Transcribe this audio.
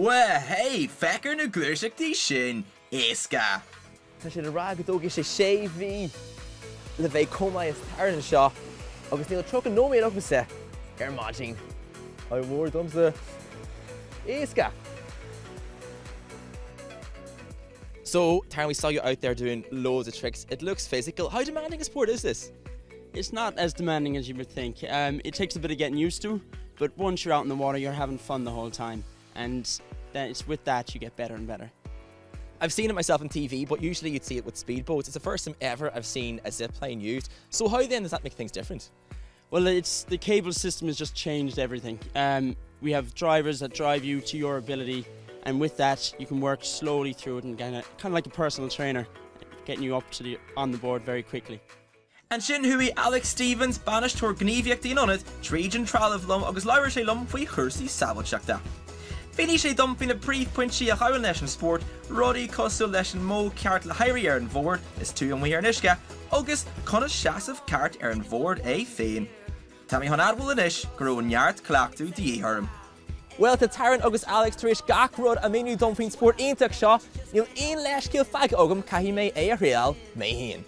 Wahey! Féach ar na gluaiseachtaí sin! Éasca! Tá siad ag rá go dtógfaidh sé sé mhí le bheith chomh maith is Taran anseo agus níl 30 nóiméad agamsa ar maidin. Ádh mór domsa. Éasca! So, Taran, we saw you out there doing loads of tricks. It looks physical. How demanding a sport is this? It's not as demanding as you would think. Um, it takes a bit of getting used to, but once you're out in the water, you're having fun the whole time. And then it's with that you get better and better. I've seen it myself on TV, but usually you'd see it with speedboats. It's the first time ever I've seen a zip line used. So how then does that make things different? Well, it's the cable system has just changed everything. Um, we have drivers that drive you to your ability, and with that, you can work slowly through it and kind of, kind of like a personal trainer, getting you up to the on the board very quickly. Ansin chuaigh Alex Stevens, Bainisteoir Gníomhaíochtaí an Ionaid, tríd an trealamh liom agus labhair sé liom faoi chúrsaí sábháilteachta. Mhínigh sé dom faoi na príomhphointí a ghabhann leis an spórt, rudaí cosúil leis an modh ceart le héirí ar an bhord is tú amuigh ar an uisce, agus conas seasamh ceart ar an bhord é féin. Tá mé chun admháil anois go raibh neart cleachtadh de dhíth orm. Bhuel, tá Taran agus Alex tar éis gach rud a mhíniú dom faoin spórt iontach seo. Níl aon leithscéal fágtha agam, caithfidh mé é a thriail mé féin.